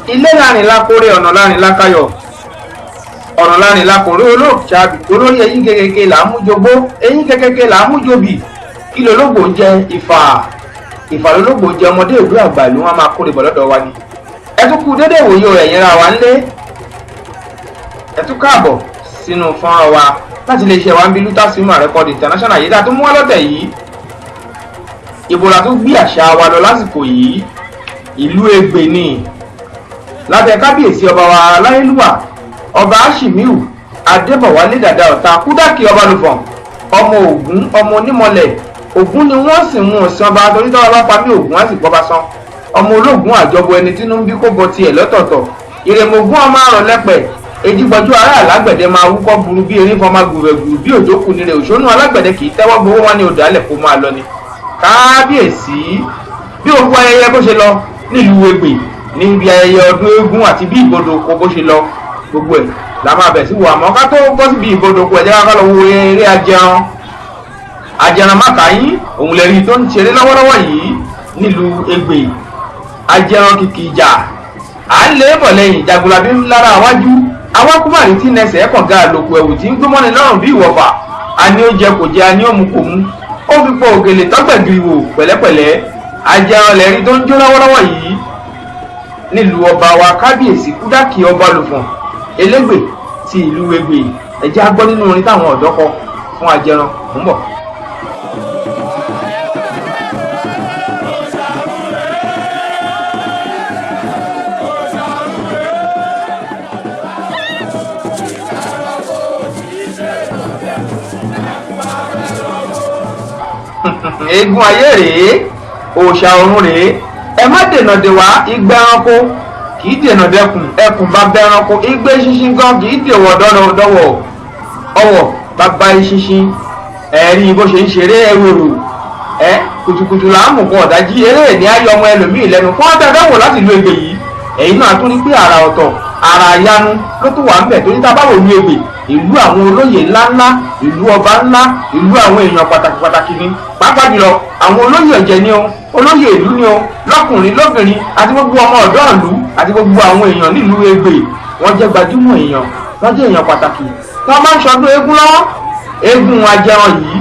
Ilé lárin lákórè, ọ̀nà lárin lákayọ̀, ọ̀nà lárin lákòrè olóòṣà olórí. Eyín kékeré là ń mú jogbó, eyín kékeré là ń mú jobì. Kí lológbò ń jẹ? Ìfà, ìfà lológbò ń jẹ. Ọmọdé ìlú, àgbà ìlú, wọn máa kórè bọ̀ lọ́dọ̀ wa ni. Ẹ tún kú dédé ìwòye ẹ̀yin ra wa ńlé. Ẹ tún káàbọ̀ sínú fọ́nrán wa láti lè ṣe wa ń bí Luther Cinema Record International yìí tá a tún mú wá lọ́tẹ̀ yìí. Ibo la tún gbé àṣà wa lọ lásìkò yìí? Ìlú Ẹ̀gbẹ́ ni, lábẹ́ kábíyèsí ọba wa aláyélúwà, Ọba Aṣímíù Adébọ̀wálé Dàda Ọ̀tá Kúdákì Ọbalùfọ̀n, ọmọ Ògún, ọmọ onímọ̀lẹ̀. Ògún ni wọ́n sì mú ọ̀sán ọba torí tọ́wọ́ bá pa mí, Ògún á sì gbọ́ba sán. Ọmọ ológun àjọbọ, ẹni tínú ń bí kó bọ tiẹ̀ lọ́tọ̀ọ̀tọ̀. Ìrèmọ̀gún, ọmọ àrùn lẹ́pẹ̀ ejigbọjú ará alágbẹ̀dẹ, máa wúkọ́ burú bí erin fọmá gbùrẹ̀gbùrù bí òjò kù nírè òṣónú. Alágbẹ̀dẹ kì í tẹ́wọ́ gbowó wọn ní odò alẹ̀ kó máa lọ ni. Kábíyèsí, bí òkú ayẹyẹ bó ṣe lọ nílùú Ẹ̀gbẹ́ níbi ayẹyẹ ọdún eégún àti bí ìbodò oko bó ṣe lọ, gbogbo ẹ̀ la máa bẹ̀ sí wo. Àmọ́ ká tó bọ́ síbi ìbodò oko, ẹ jẹ́ ká lọ wo eré ajẹran. Ajẹran mákàáyín òun lè rí tó ń ṣeré lọ́wọ́lọ́wọ́ yìí nílùú Ẹ̀gbẹ́. Ajẹran kìkì ìjà à ń lé bọ̀ lẹ́yìn jagunlabi lára àwájú awákúmàrí tí nẹsẹ̀ kànga àlòkù ẹ̀wù tí ń gbé mọ́ni lọ́rùn bí ìwọ̀fà. A ní ó jẹ kò jẹ, a ní ó mu kò mu, ó fi pọ̀ ògèlè tọ́gbẹ̀gìrì wò pẹ̀lẹ́pẹ̀lẹ́. Ajẹran lẹ́rí tó ń jó lọ́wọ́lọ́wọ́ yìí nílùú ọba wa, kábíyèsí Kúdákì Ọbalùfọ̀n Elégbè ti ìlú Ẹ̀gbẹ́. Ẹ jẹ́ á gbọ́ nínú orin táwọn ọ̀dọ́ kọ fún ajẹran. Mò ń bọ̀. Eégún ayé rèé, òòṣà ọ̀run rèé. Ẹ má dènà dè wá. Igbe ẹranko kì í dènà dẹkùn, ẹkùn bá bẹ ẹranko. Igbe ṣinṣin gan kì í dèwọ̀ dọ́wọ̀, ọwọ̀ bàbá ṣinṣin. Ẹ̀rí bó ṣe ń ṣeré ẹrù ẹ kùtùkùtù là ń mú kan ọ̀dájí. Eré ní ayé ọmọ ẹlòmíì lẹ́nu fún ọ̀dà wò láti ìlú Ẹ̀gbẹ́ yìí. Ẹ̀yin náà tún ní pé àrà ọ̀tọ̀, àrà àyanu ló tún wà ń bẹ̀ torí tá a bá wò ní Ẹ̀gbẹ́, ìlú àwọn olóyè ńláńlá, ìlú ọba ńlá, ìlú àwọn èèyàn pàtàkì pàtàkì ni. Pàápàá jùlọ àwọn olóyè ọ̀jẹ̀ ni o, olóyè ìlú ni o, lọ́kùnrin lóbìnrin àti gbogbo ọmọ ọ̀dọ́ ìlú àti gbogbo àwọn èèyàn nílùú Ẹ̀gbẹ́, wọ́n jẹ́ gbajúmọ̀ èèyàn, wọ́n jẹ́ èèyàn pàtàkì. Tí wọ́n bá ń ṣọdún eégún lọ́wọ́, eégún ajẹran yìí,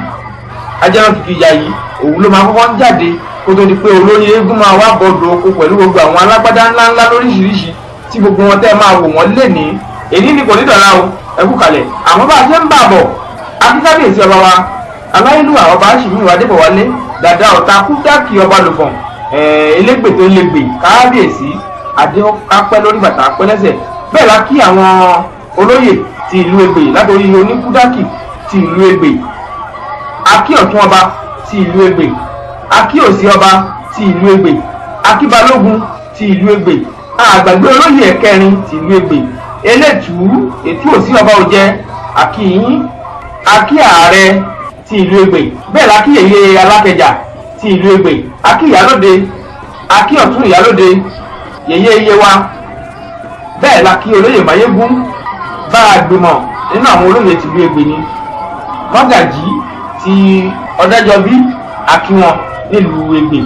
ajẹran kìkì ìyá yìí, òun ló máa kọ́kọ́ ń jáde kó tó di pé olórí eégún máa wá bọ́dọ̀ oko pẹ̀lú gbogbo àwọn alágbádá ńláńlá lóríṣiríṣi tí gbogbo wọn tẹ́ máa wò wọ́n lé ní èyí ni kò ní dọ̀la o. Ẹ kú kalẹ̀. Àmọ́ bá a ṣe ń bà bọ̀, akíkábíyèsí ọba wa aláyélúwà, Ọba Aṣímíwá Adébọ̀wálé Dàda Ọ̀tá Kúdákì Ọbalùfọ̀n Elégbè tó légbè, kábíyèsí, adé apẹ́ lórí, bàtà apẹ́ lẹ́sẹ̀. Bẹ́ẹ̀ la kí àwọn olóyè ti ìlú Ẹ̀gbẹ́ látòrí oníkúdákì ti ìlú Ẹ̀gbẹ́, akí ọ̀tún ọba ti ìlú Ẹ̀gbẹ́, akí òsì ọba ti ìlú Ẹ̀gbẹ́, akí balógun ti ìlú Ẹ̀gbẹ́, àgbàgbé olóyè ẹ̀kẹrin ti ìlú Ẹ̀gbẹ́, elétùú ètú òsì ọba òjẹ, akí yín, akí ààrẹ ti ìlú Ẹ̀gbẹ́. Bẹ́ẹ̀ la kí yèyé alákẹjà ti ìlú Ẹ̀gbẹ́, akí ìyálóde, akí ọ̀tún ìyálóde, yèyé iye wa. Bẹ́ẹ̀ la kí olóyè Máyégún bá a gbìmọ̀ nínú àwọn olóyè tìlú Ẹ̀gbẹ́ ni, mọ́gàjí ti Ọ̀dájọbí, akí wọn nílùú Ẹ̀gbẹ́.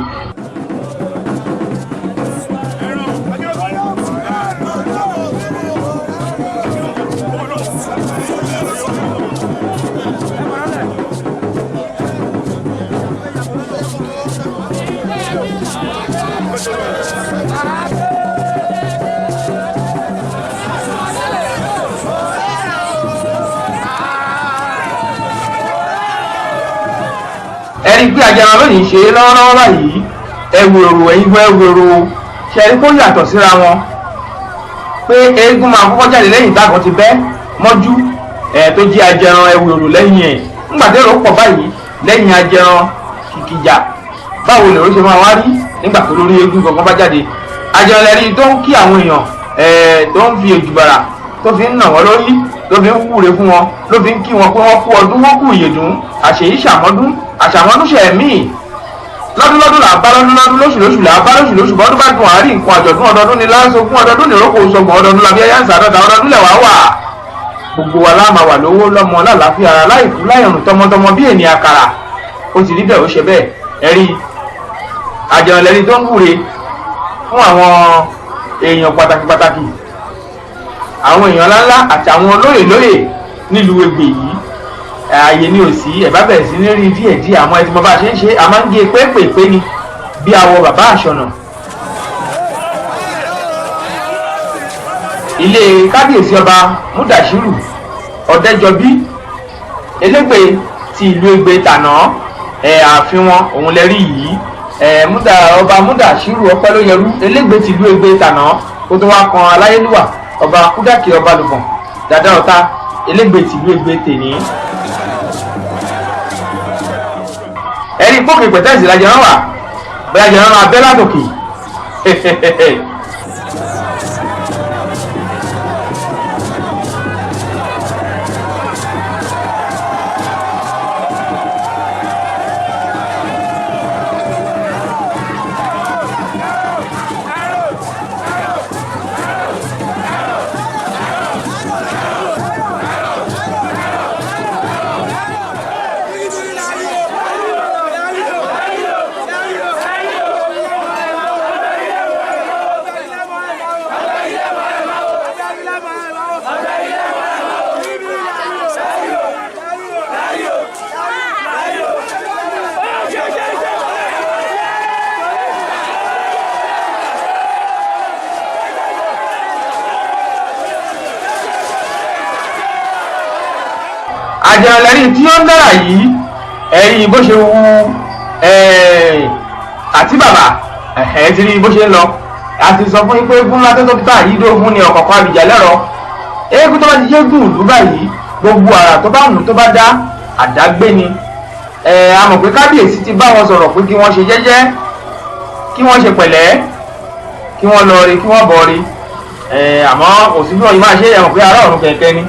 Ẹni pé ajẹran lónìí ṣe lọ́wọ́lọ́wọ́ báyìí, ẹwòrò ẹ̀yin fún ẹwòrò ṣẹ̀rí kó yàtọ̀ síra wọn pé eégún máa kọ́kọ́ jáde lẹ́yìn ìtàkùn ti bẹ́ mọ́jú ẹ̀ tó jí ajẹran ẹwòrò lẹ́yìn ẹ̀. Ńgbà tí èrò pọ̀ báyìí lẹ́yìn ajẹran kìkìjà, báwo lèrò ṣe máa wá rí nígbà tó lórí eégún gangan bá jáde? Ajẹran lẹ́rí tó ń kí àwọn èèyàn ẹ̀, tó ń fi èjùbàrà tó fi ń nà wọ́n lórí, ló fi ń wúre fún wọn, ló fi ń kí wọn pé wọ́n kú ọdún, wọ́n kú ìyèdún, àṣèyí ṣàmọ́dún, àṣàmọ́dún ṣẹ̀mí. Lọ́dún lọ́dún là bá lọ́dún lọ́dún, lóṣù lóṣù là bá lóṣù lóṣù. Bọ́dún bá dùn àárín nǹkan àjọ̀dún, ọdọọdún ni lásogún, ọdọọdún ní ìrókò sọgbọ̀n, ọdọọdún làbí ẹyá ń sàdọ́ta, ọdọọdún lẹ̀ wá wà. Gbogbo wa láàmà wà lówó lọ́mọ lálàáfíà ara, láìkú láìrùn, tọmọtọmọ bí ènìyàn àkàrà. Ó ti rí bẹ́ẹ̀, ó ṣe bẹ́ẹ̀. Ẹ̀rí àjẹrànlẹ́ni tó ń wúre fún àwọn Èèyàn pàtàkì pàtàkì, àwọn èèyàn ńláńlá àti àwọn olóyè lóyè nílùú Ẹ̀gbẹ́ yìí, ààyè ni ò sí. Ẹ̀ bá bẹ̀rẹ̀ sí ní rí díẹ̀ díẹ̀. Àmọ́ ẹ ti mọ bá a ṣe ń ṣe, a máa ń gé pépèpé ni bí awọ bàbá àṣọnà. Ilé kábíyèsí ọba Mudashiru Ọ̀dẹ́jọbí, Elégbè ti ìlú Ẹ̀gbẹ́ tàná, ẹ ààfin wọn òun lẹ rí yìí. Ẹ múdà ọba Mudashiru Ọpẹ́lóyẹrú, Elégbè ti ìlú Ẹ̀gbẹ́ tàná, kó tó wá kan aláyélúwà ọba Kúdàkì ọba Lùfọ̀n Dàdá Ọ̀tá, Elégbè ti ìlú Ẹ̀gbẹ́ tèní. Ẹ̀rí pókè pẹ̀tẹ́sì lajẹ rán wà bóyá jẹ rán abẹ́ látòkè. Àjẹrànlẹ́rìn tí ó ń dára yìí, ẹ̀rí bó ṣe wu àti bàbá ẹ̀ ti rí bó ṣe ń lọ. A ti sọ fún yín pé eégún ńlá tó tóbi tá àyídó fún ni ọ̀kọ̀ọ̀kan àbíjà lẹ́rọ. Eégún tó bá ti yégún ìlú báyìí, gbogbo àrà tó bá wù tó bá dá àdágbé ni. A mọ̀ pé kábíyèsí ti bá wọn sọ̀rọ̀ pé kí wọ́n ṣe jẹ́jẹ́, kí wọ́n ṣe pẹ̀lẹ́, kí wọ́n lọ rí, kí wọ́n bọ̀ rí. Àmọ́ kò sí bí wọ́n yìí máa ṣe é, mọ̀ pé ará ọ̀run kẹ̀kẹ́ ni.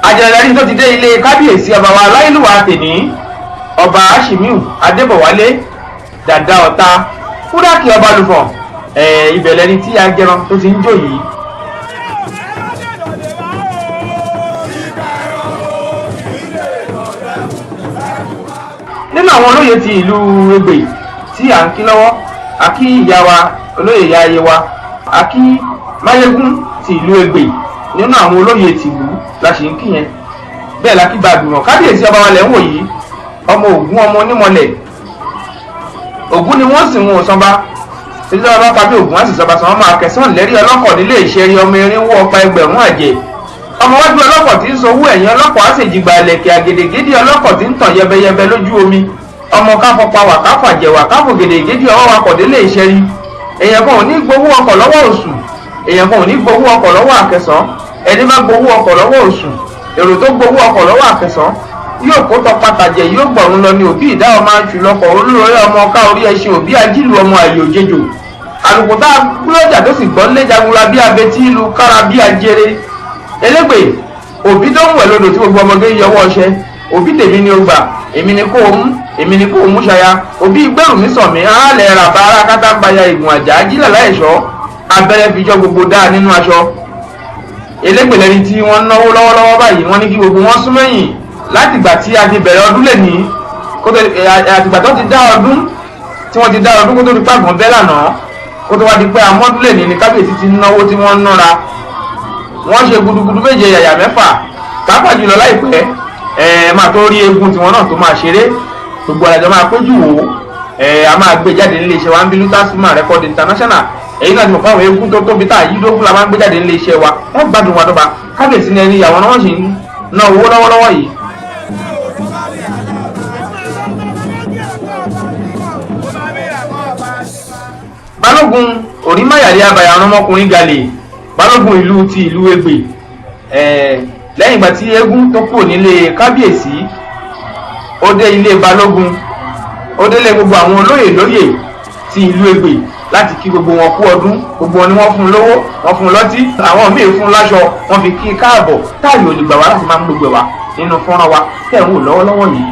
Àjẹrẹ́rí tó ti dé ilé kábíyèsí ọba wa láìlúwà tèní, ọba Ashimiu Adébọ̀wálé Dàdá Ọ̀tá Kúdákì ọba Lùfọ̀n, ibẹ̀ lẹni tí ajẹran tó ti ń jó yìí. Nínú àwọn olóyè ti ìlú Ẹ̀gbẹ́ tí à ń kí lọ́wọ́, a kí ìyá wa olóyè ìyá ayé wa, a kí Máyégún ti ìlú Ẹ̀gbẹ́. Nínú àwọn olóyè tìlú la ṣe ń kí yẹn. Bẹ́ẹ̀ la kí gbàgbìmọ̀ kábíyèsí ọba wa lẹ̀ ń wò yìí, ọmọ Ògún, ọmọ onímọ̀lẹ̀ Ògún ni wọ́n sì ń wò sanba títí ọba kábí Ògún á sì sọba sàn. Ọmọ akẹsàn lẹ́rí ọlọ́kọ̀ nílé ìṣẹ́rí, ọmọ irinwó ọ̀pá ẹgbẹ̀rún àjẹ́, ọmọ wájú ọlọ́kọ̀ tí ń sowó ẹ̀yìn ọlọ́kọ̀ á sì jìgbà ẹlẹ̀kẹ̀ àgèdègèdè ọlọ́kọ̀ tí ń tàn yẹbẹyẹbẹ lójú omi, ọmọ káfọpa wà káfàjẹwà káfògèdègèdè ọwọ́ wakọ̀ délé ìṣẹ́rí. Èèyàn kan ò ní gbowó ọkọ̀ lọ́wọ́ òsù, èèyàn kan ò ní gbowó ọkọ̀ lọ́wọ́ àkẹsàn. Ẹni bá gbowó ọkọ̀ lọ́wọ́ òsù, èrò tó gbowó ọkọ̀ lọ́wọ́ àkẹsàn yóò kó tọpatàjẹ, yóò gbọ̀run lọ ní òbí ìdá ọmọ aṣù lọkọ̀ olúrọ̀rẹ́ ọmọ ọká orí ẹṣin òbí ajílù ọmọ àyè òjejò àlùkò tá a gbúlọ́jà tó sì gbọ́n lé jagunla bí abetí ìlú kára bí ajere. Elégbè òbí tó ń wẹ̀ lódò tí gbogbo ọmọge ń yọwọ́ ọṣẹ, òbí tèmi ni ó gbà, èmi ni kò mú, èmi ni kò mú ṣaya. Òbí gbẹ̀rù mi sàn mí àálẹ̀ rà bá ara kátà ń baya ìgùn àjà ajílẹ̀ láìṣọ́ abẹ́rẹ́ fijọ́ gbogbo dáa nínú aṣọ. Elégbè lẹni tí wọ́n ń náwó lọ́wọ́lọ́wọ́ báyìí, wọ́n ní kí gbogbo wọn sún mẹ́yìn látìgbà tí a ti bẹ̀rẹ̀ ọdún lè ní àtìgbà tó ti dá ọdún tí wọ́n ti dá ọdún kó tó di pàgàn bẹ́ẹ̀ lánàá, kó tó wá di pé amọ́dún lè ní ní kábíyèsí ti náwó tí wọ́n ń nára. Wọ́n ṣe gudugudu méje yàyà mẹ́fà, pàápàá jùlọ láìpẹ́ ẹ máa tó rí eégún tiwọn náà tó máa ṣeré, gbogbo àjọ máa péjú wò ó. A máa gbé jáde nílé iṣẹ́ wa ń bí Luther Record International. Èyí náà ti mọ̀ fáwọn eégún tó tóbi tá àyídó fún la máa ń gbé jáde nílé iṣẹ́ wa. Wọ́n gbádùn wa dọ́ba. Kábíyèsí ni ẹni ìyàwó náà wọ́n sì ń ná owó lọ́wọ́lọ́wọ́ yìí. Balógun Orímáyàlé abàyàrán ọmọkùnrin gàlè, balógun ìlú ti ìlú Ẹ̀gbẹ́, lẹ́yìn ìgbà tí eégún tó kúrò nílé kábíyèsí ó dé ilé balógun, ó délé gbogbo àwọn olóyè lóyè ti ìlú Ẹ̀gbẹ́ láti kí gbogbo wọn kú ọdún. Gbogbo wọn ni wọ́n fún lówó, wọ́n fún lọ́tí, àwọn míì fún láṣọ, wọ́n fi kí káàbọ̀. Táàyò lè gbà wá láti máa ń gbogbo wa nínú fọ́nrán wa tẹ̀ ń wò lọ́wọ́lọ́wọ́ yìí.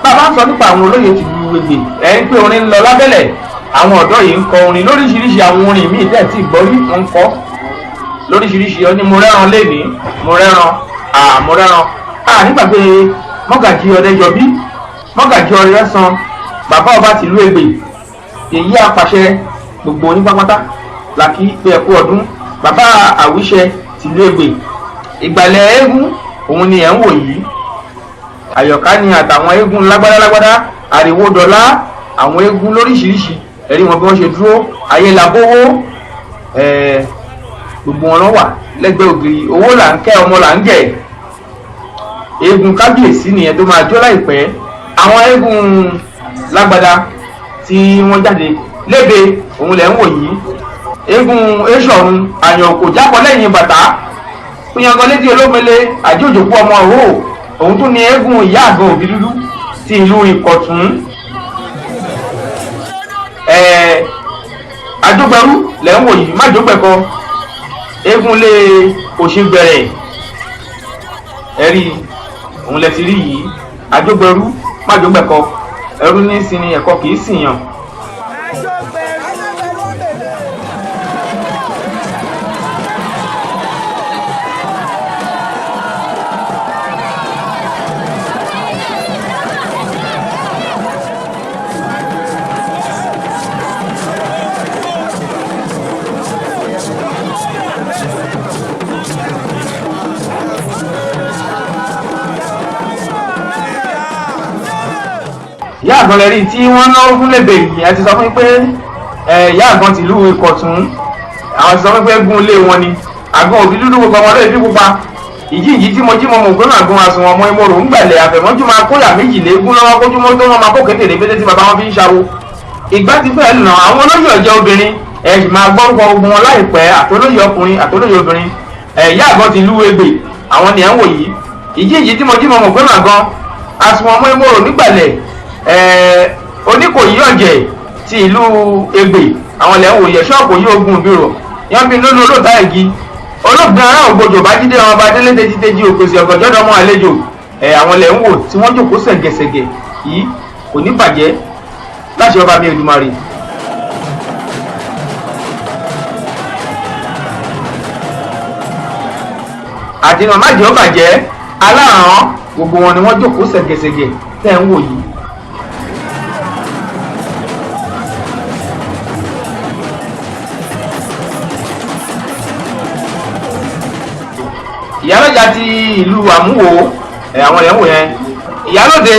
Bàbá ń sọ nípa àwọn olóyè tìlú Ẹ̀gbè, ẹ̀ ń pé orin ń lọ lábẹ́lẹ̀. Àwọn ọ̀dọ́ yìí ń kọ orin lóríṣiríṣi, àwọn orin míì tẹ̀ tí gbọ́ rí, wọ́n ń kọ lóríṣiríṣi. Ó ní mo rẹ́ran lénìí, mo rẹ́ran, mo rẹ́ran. Nígbà pé Mọ́gàjí Ọdẹ́jọbí, Mọ́gàjí Ọrẹ́sàn, bàbá ọba tìlú Ẹ̀gbè, èyí apàṣẹ gbogbo onípápátá làkì pé ẹkú ọdún. Bàbá àwíṣẹ tìlú Ẹ̀gbè, ìgbàlẹ̀ eégún òun ni ẹ̀ ń wò yìí. Àyọ̀ká ni àtàwọn eégún lágbádá lágbádá, àríwó dọ́là, àwọn eégún lóríṣiríṣi, ẹ̀rí wọn bí wọ́n ṣe dúró. Ayé làbówó, gbogbo wọn lọ wà lẹ́gbẹ̀ẹ́ ògiri. Owó là ń kẹ́, ọmọ là ń gẹ̀. Eégún kábíyèsí nìyẹn tó máa jó láìpẹ́. Àwọn eégún lágbádá tí wọ́n jáde lébe òun lẹ̀ ń wò yìí. Eégún eṣọ̀run àyàn kò jápọ̀ lẹ́yìn bàtà fúnyangàn létí olómele àjòjòkú ọmọ òhò, òun tún ni eégún ìyá àgàn òbí dúdú ti ìlú Ìkọ̀tún. Àjọgbẹrú lẹ̀ ń wò yìí, májògbẹ̀kọ, eégún lé òṣègbẹ̀rẹ̀, ẹ̀rí òun lẹ ti rí yìí. Àjọgbẹrú májògbẹ̀kọ, ẹrú ní sinmi ẹ̀kọ́ kì í sìyàn. Ìyá àgbọn lẹ rí tí wọ́n náwó fún lébè yìí. Ẹ ti sọ fún mi pé ìyá àgbọn tìlú Ìkọ̀tún, àwọn ti sọ fún mi pé gún ilé wọn ni àgbọn òbí dúdú, gbogbo ọmọdé ìbí pupa. Ìjíǹjí tí mo jí mo mọ̀ gbóná àgbọn àsùnwọ̀n ọmọ ìmọ̀rò ń gbẹ̀lẹ̀ àfẹ̀mọ́jú máa kóyà méjìlélógún lọ́wọ́ kójúmọ́ tó wọ́n máa kó kété rébété tí bàbá wọn fi ń ṣàwo. Ìgbà tí fẹ́ẹ́ nà àwọn olóyè ọ̀jẹ̀ obìnrin, ẹ sì máa gbọ́rúkọ ogun wọn láìpẹ́, àtolóyè ọkùnrin àtolóyè obìnrin. Ìyá àgbọn ti lú Ẹ̀gbè, àwọn ni ẹ̀ ń wò yìí. Ìjíǹjí tí mo jí mo mọ̀ gbóná àgbọn àsùnwọ̀n ọmọ ìmọ̀rò nígbàlẹ̀ Oníkòyí ọ̀jẹ̀ ti ìlú Ẹ̀gbè, àwọn ilẹ̀ ń wòye ṣọ́ọ̀kù yí ogun ìbírò yọ́n bí lónú olóòtá igi olóògbé ará ògbójò bá jíde ọmọ adélé tejiteji òpèsè ọ̀gànjọ́dọ̀ ọmọ àlejò. Àwọn ilẹ̀ ń wò tí wọ́n jókòó ṣẹ̀gẹ̀ṣẹ̀gẹ̀ yìí, kò ní bàjẹ́ láṣẹ ọba mi Èdùmàrè. Àti màmá jẹ́ ó bàjẹ́ aláàrán, gbogbo wọn ni wọ́n jókòó ṣẹ̀gẹ̀ṣẹ̀gẹ̀ tẹ́ ń wò yìí. Ìyálọ́jà ti ìlú Àmúwò, àwọn lẹ̀ ń wò yẹn. Ìyálóde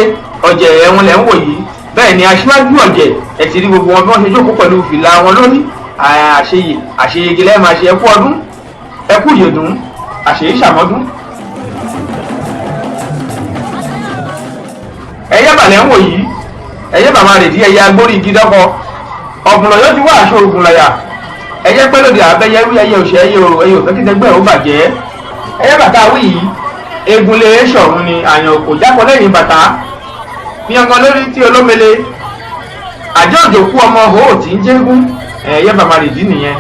ọ̀jẹ̀ ẹ̀wọ̀n lẹ̀ ń wò yìí. Bẹ́ẹ̀ ni aṣíwájú ọ̀jẹ̀, ẹ̀ ti rí gbogbo wọn bí wọ́n ṣe jókòó pẹ̀lú fìlà wọn lórí. Àṣeyè àṣeyege lẹ́ẹ̀ máa ṣe, ẹkú ọdún, ẹkú ìyèdún, àṣeyè ṣàmọ́dún. Ẹyẹ bàlẹ̀ ń wò yìí, ẹyẹ bàmá rè dí ẹyẹ agbórí igi dọ́kọ ọ̀gùnlọ̀yọ́ ti wá aṣọ ògùnlọ̀yà. Ẹyẹ pẹ́ lóde àbẹ́yẹ wí ẹyẹ òṣè ẹyẹ òrò ẹyẹ òfẹ́ kíkẹgbẹ́ ò bàjẹ́. Ẹyẹ bàtà wí yìí, egunlé ṣọ̀run ni àyàn kò jápọ̀ lẹ́yìn bàtà yangan lórí tí olómele àjọ òjòkú ọmọ hó tí ń jégún. Ẹyẹ bàmá rè dí nìyẹn.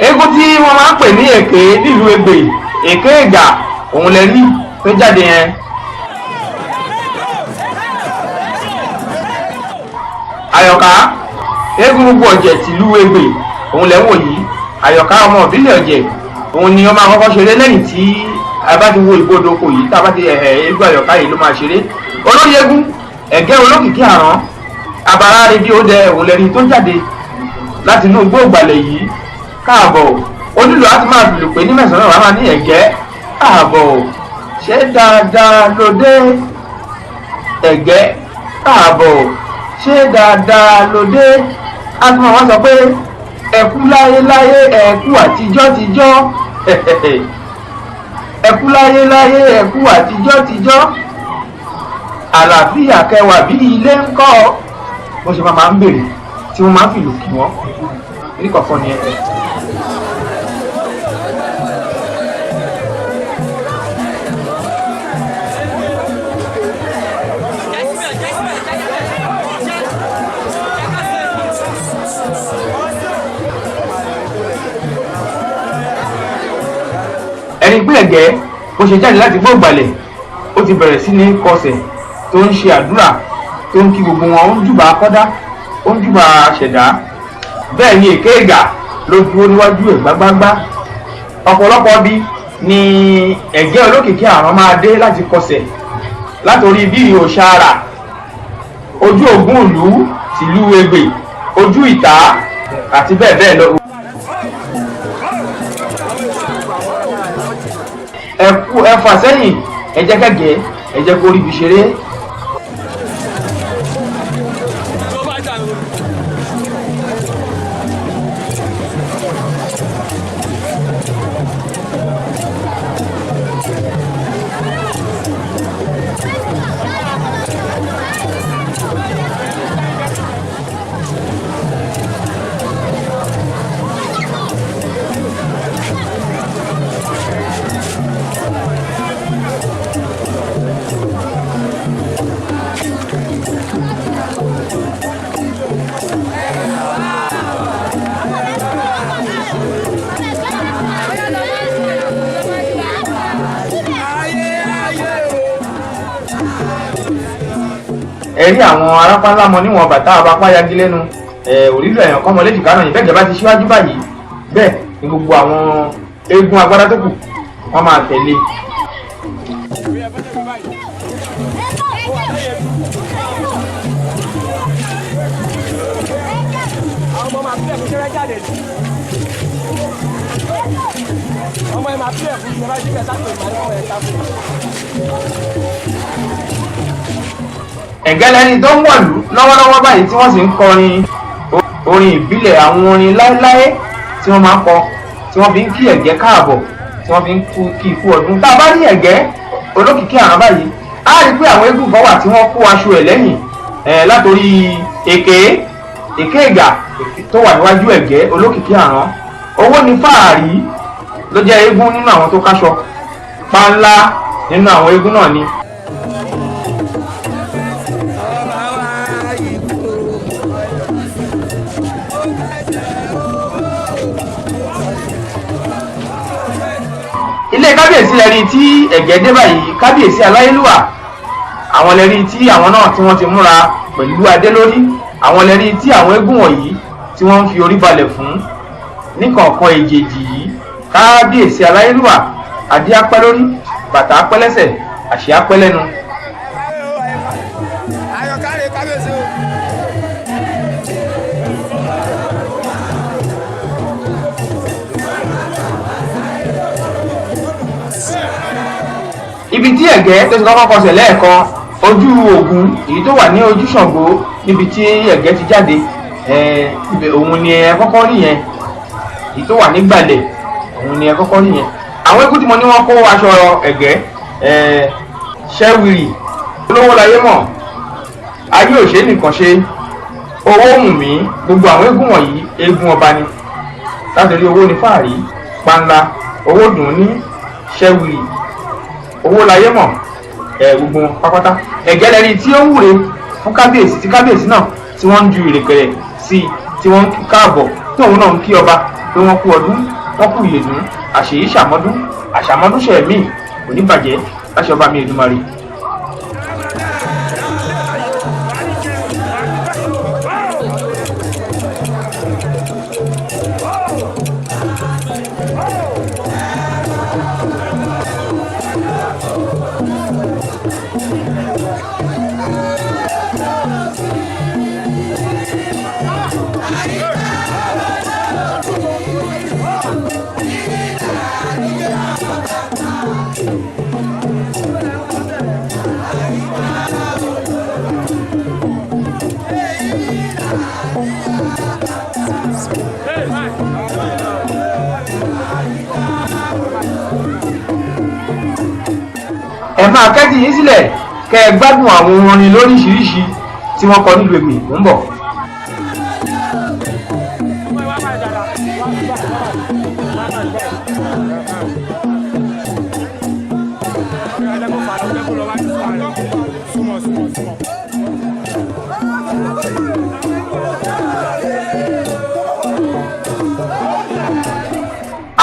Eégún tí wọ́n máa ń pè ní èké nílùú Ẹ̀gbè, èké ẹ̀gà, òun lẹ rí tó jáde yẹn. Àyọ̀ká eégún gbogbo ọ̀jẹ̀ tìlú Ẹ̀gbè, òun lẹ ń wò yìí. Àyọ̀ká ọmọ ìbílẹ̀ ọ̀jẹ̀, òun ni wọ́n máa kọ́kọ́ ṣeré lẹ́yìn tí a bá ti wo ìgbódò kò yìí, tá a bá ti eégún Àyọ̀ká yìí ló máa ṣeré. Olórí eégún ẹ̀gẹ́ olókìkí àrán abara rí bí ó dẹ, òun lẹ rí tó jáde láti inú igbó ìgbàlẹ̀ yìí. Káàbọ̀ onílù á ti máa fìlù pé ní mẹ́sàn-án náà wàá ní ẹ̀gẹ́ káàbọ̀, ṣé dáadáa ló dé ẹ̀gẹ́ káàbọ̀, ṣé dáadáa ló dé. Á ti máa wá sọ pé ẹ̀kú láyéláyé, ẹ̀kú àtijọ́ tijọ́. Ẹkú láyé láyé, ẹkú àtijọ́ tijọ́, àlàáfíà kẹwàá bí ilé ń kọ́. Bó ṣe máa ń béèrè tí wọ́n máa ń fìlù kí wọ́n ní kọ̀ọ̀kan ni ẹ. Ẹni pé ẹ̀gẹ́ bó ṣe jáde láti gbọ́ ìgbàlẹ̀, ó ti bẹ̀rẹ̀ sí ní kọsẹ̀, tó ń ṣe àdúrà, tó ń kí gbogbo wọn, ó ń júbà akọ́dá, ó ń júbà ṣẹ̀dá. Bẹ́ẹ̀ ni èké ìgà ló dúró níwájú ẹ̀ gbágbágbá. Ọ̀pọ̀lọpọ̀ bí ni ẹ̀gẹ́ olókìkí àrùn máa dé láti kọsẹ̀ látòrí bí òòṣà àrà, ojú ògún ìlú tìlú Ẹ̀gbè, ojú ìta àti bẹ́ẹ̀ bẹ́ẹ̀ lọ. Ẹ fà sẹ́yìn, ẹ jẹ́ kẹ́gẹ́, ẹ jẹ́ kó rí ibi ṣeré. Ẹ̀rí àwọn arápálá mọ níwọ̀n bàtà abapá yagi lẹ́nu òrìlú ẹ̀yàn kọ́mọ léjìká náà ìbẹ́jẹ̀ bá ti síwájú báyìí. Bẹ́ẹ̀ ni gbogbo àwọn eégún agbára tó kù wọ́n máa tẹ̀lé. Ẹ̀gẹ́ lẹni tó ń wọ̀lú lọ́wọ́lọ́wọ́ báyìí tí wọ́n sì ń kọrin orin ìbílẹ̀, àwọn orin láéláé tí wọ́n máa ń kọ, tí wọ́n fi ń kí ẹ̀gẹ́ káàbọ̀, tí wọ́n fi ń kí ikú ọdún. Tá a bá rí ẹ̀gẹ́ olókìkí àrán báyìí, á rí pé àwọn eégún kan wà tí wọ́n kó aṣọ ẹ̀ lẹ́yìn látòrí èké èké ìgà tó wà níwájú ẹ̀gẹ́ olókìkí àrán. Owó ni fáàrí ló jẹ́ eégún nínú àwọn tó káṣọ páńlá nínú àwọn eégún náà ni. Ilé kábíyèsí lẹ́rí tí ẹ̀gẹ́ dé báyìí, kábíyèsí aláyélúwà, àwọn lẹ́rí tí àwọn náà tí wọ́n ti múra pẹ̀lú adé lórí, àwọn lẹ́rí tí àwọn eégún wọ̀nyí tí wọ́n ń fi orí balẹ̀ fún níkọ̀ọ̀kan èjèèjì yìí. Kábíyèsí aláyélúwà, adé apẹ́ lórí, bàtà apẹ́ lẹ́sẹ̀, àṣẹ apẹ́ lẹ́nu. Ibi tí ẹ̀gẹ́ tó ti kọ́kọ́ kọsẹ̀ lẹ́ẹ̀kan, ojú Ògún èyí tó wà ní ojú Ṣàngó níbi tí ẹ̀gẹ́ ti jáde, ibẹ̀ òun ni ẹ kọ́kọ́ rí yẹn. Èyí tó wà nígbàlẹ̀ òun ni ẹ kọ́kọ́ rí yẹn. Àwọn eégún tí mo ní wọ́n kó aṣọ ẹ̀gẹ́, ṣẹ́wìrì, olówó láyé mọ̀, ayé òṣè nìkan ṣe, owó mú mi, gbogbo àwọn eégún wọ̀nyí eégún ọba ni. Látòrí owó ní fàárí, panla, owó dùn ní, ṣẹ́wìrì, owó láyé mọ̀, gbogbo wọn pápátá. Ẹ̀gẹ́ lẹ́ni tí ó ń wúre fún kábíyèsí, tí kábíyèsí náà tí wọ́n ń ju ìrèkèrè sí i, tí wọ́n ń kí káàbọ̀, tí òun náà ń kí ọba pé wọ́n kú ọdún, wọ́n kú ìyèdún, àṣèyí ṣàmọ́dún, àṣàmọ́dún ṣẹ̀mí kò ní bàjẹ́ láṣẹ ọba mi Èdùmàrè. Ẹ máa kẹ́tì yín sílẹ̀ kẹ́ ẹ gbádùn àwọn orin lóríṣiríṣi tí wọ́n kọ nílùú Ègbè. Mò ń bọ̀.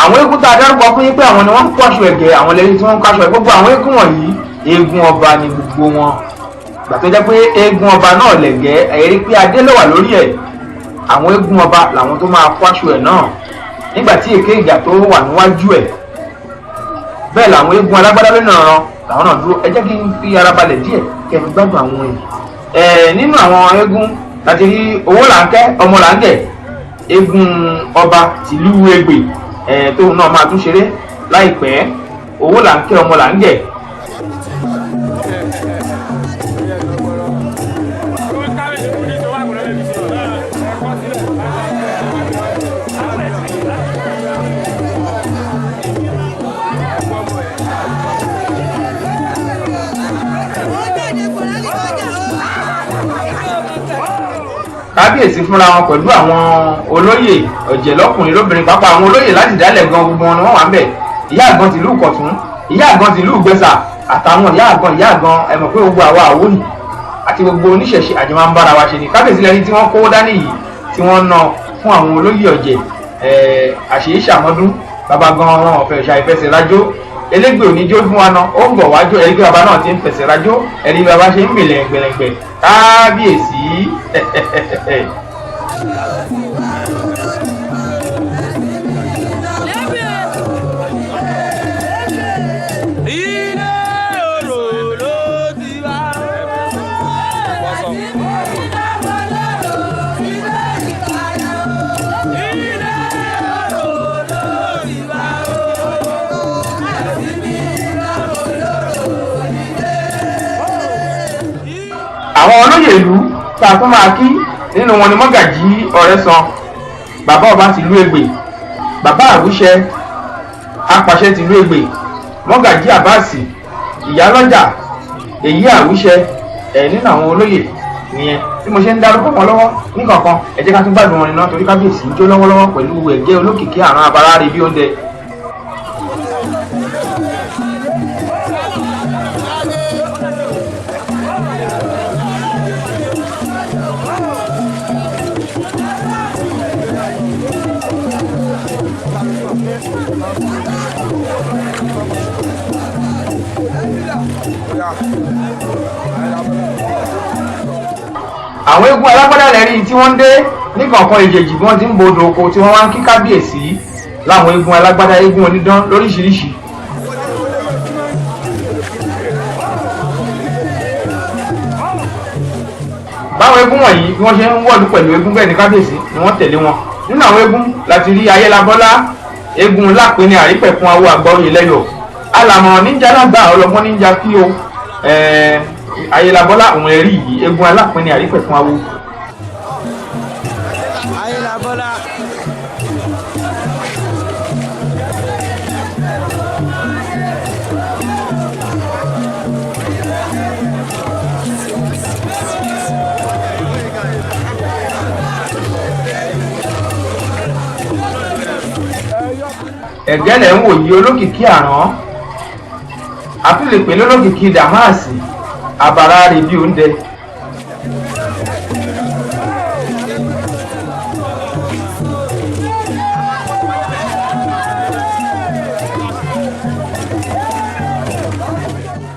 Àwọn eégún tá a dárúkọ fún yín pé àwọn ni wọ́n ń kó aṣọ ẹ̀gẹ́, àwọn lẹ́yìn tí wọ́n ń kó aṣọ ẹ̀gẹ́, gbogbo àwọn eégún wọ̀nyí, eégún ọba ni gbogbo wọn. Gbà tó jẹ́ pé eégún ọba náà lẹ̀gẹ́, ẹ̀rí pé adé ló wà lórí ẹ̀. Àwọn eégún ọba làwọn tó máa kó aṣọ ẹ̀ náà nígbà tí èké ìjà tó wà níwájú ẹ̀. Bẹ́ẹ̀ làwọn eégún alágbádá lónìí ọ̀ràn làwọn náà dúró. Ẹ jẹ́ kí n fi ara balẹ̀ díẹ̀ kẹ́ fi gbádùn àwọn èyí. Ẹ̀ nínú àwọn eégún láti rí owó làǹkẹ́ ọmọ làǹkẹ́, eégún ọba tìlú Ẹ̀gbè, ẹ̀ tóun náà máa tún ṣeré láìpẹ́. Owó làǹkẹ́ ọmọ làǹgẹ̀. Kábíyèsí fúnra wọn pẹ̀lú àwọn olóyè ọ̀jẹ̀ lọ́kùnrin lóbìnrin, pápá àwọn olóyè láti dálẹ̀ gan, gbogbo wọn ni wọ́n wà ń bẹ̀. Ìyá àgàn tìlú Ìkọ̀tún, ìyá àgàn tìlú Ìgbẹ́sà, àtàwọn ìyá àgàn ìyá àgàn. Ẹ mọ̀ pé gbogbo àwa Àwórì àti gbogbo oníṣẹ̀ṣe àjọ máa ń bára wa ṣe ni. Kábíyèsí lẹni tí wọ́n kówó dání yìí tí wọ́n ná fún àwọn olóyè ọ̀jẹ̀. Àṣeyí ṣàmọ́dún bàbá gan wọn ọ̀fẹ́ ṣàìfẹsẹ̀ rájó elégbè oníjó fún wa náà, ó ń bọ̀ wájú. Ẹ̀rí pé bàbá náà ti ń fẹsẹ̀ rájó, ẹ̀rí bàbá ṣe ń mì lẹ̀ngbẹ̀lẹ̀ngbẹ̀. Kábíyèsí. Ilé orò ló ti wá. Ilé orò ló ti wá. Àwọn olóyè ìlú tá a tún máa kí nínú wọn ni mọ́gàjí Ọ̀rẹ́san, bàbá ọba tìlú Ẹ̀gbè, bàbá àwùṣẹ apàṣẹ tìlú Ẹ̀gbè, mọ́gàjí Àbáàsì, ìyálọ́jà èyí àwùṣẹ. Ẹ̀ nínú àwọn olóyè nìyẹn bí mo ṣe ń dárúkọ wọn lọ́wọ́ níkọ̀ọ̀kan. Ẹ jẹ́ ká tún gbádùn wọn nínú torí kábíyèsí ń jó lọ́wọ́lọ́wọ́ pẹ̀lú ẹ̀gẹ́ olókìkí àrùn abara rẹ̀ bí oúnjẹ. Àwọn eégún alágbádá lẹ́rí tí wọ́n ń dé níkọ̀ọ̀kan èjèèjì bí wọ́n ti ń bodò oko tí wọ́n wá ń kí kábíyèsí láwọn eégún alágbádá, eégún onídán lóríṣiríṣi. Báwọn eégún wọ̀nyí bí wọ́n ṣe ń wọ̀lú pẹ̀lú eégún, bẹ́ẹ̀ ni kábíyèsí ni wọ́n tẹ̀lé wọn. Nínú àwọn eégún láti rí Ayélabọ́lá, eégún lápẹ́ni àrípẹ̀kun awo àgbà oyè lẹ́yọ̀ alàmọ̀ níjà lágbà ọlọ́gbọ́n níjà kí o. Ayélabọ́lá òun ẹ̀rí yìí, eégún alápẹ́ni àrípẹ̀kun awo. Ayélabọ́lá. Ẹ̀gẹ́ lẹ̀ ń wò yí, olókìkí àrán, àtúlẹ̀ pé lólókìkí dàmáàsì àbàrà rẹ̀ bí oúnjẹ.